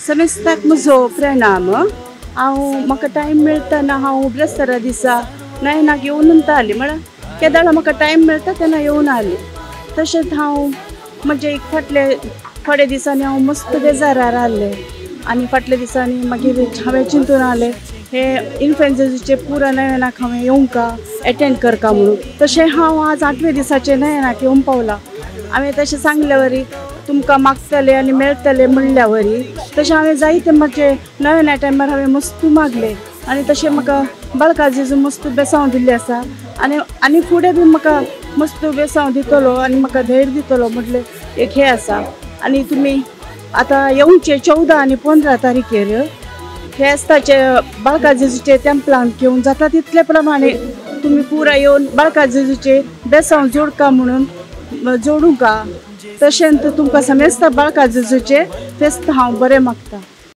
समेस्ताक म्हजो प्रणाम. हांव म्हाका टायम मेळटना हांव ब्रेस्तारा दिसा नयनाक येवन आली, म्हळ्यार केदाळा म्हाका टायम मेळटा तेन्ना येवन आली. तशेंच हांव म्हणजे एक फाटले थोडे दिसांनी हांव मस्त बेजारार आहलें आनी फाटल्या दिसांनी मागीर हांवें चिंतून आलें हे इन्फ्लुएन्साचे पुरा नयनाक हांवें येवंका एटेंड करका म्हणून. तशें हांव आज 8व्या दिसाचें नयनाक येवंक पावलां. हांवें तशें सांगल्या वरी तुमकां मागतलें आनी मेळटलें म्हणल्या वरी तशें हांवें जायते म्हजे नयना टायमार हांवें मस्त मागलें आनी तशें म्हाका बाळका जेजू मस्त बेसांव दिल्लें आसा आनी आनी फुडें बी म्हाका मस्त बेसांव दितलो आनी म्हाका धैर्य दितलो म्हटलें एक हें आसा. आनी तुमी आतां येवचे 14 आनी 15 तारखेर फेस्ताचे बाळका जेजूचे तेंपलांत घेवन जाता तितले प्रमाणे तुमी पुरा येवन बाळका जेजूचे बेसांव जोडका म्हणून जोडूंका. तशेंच तुमकां समेस्ता बाळका जेजूचे फेस्त हांव बरें मागता.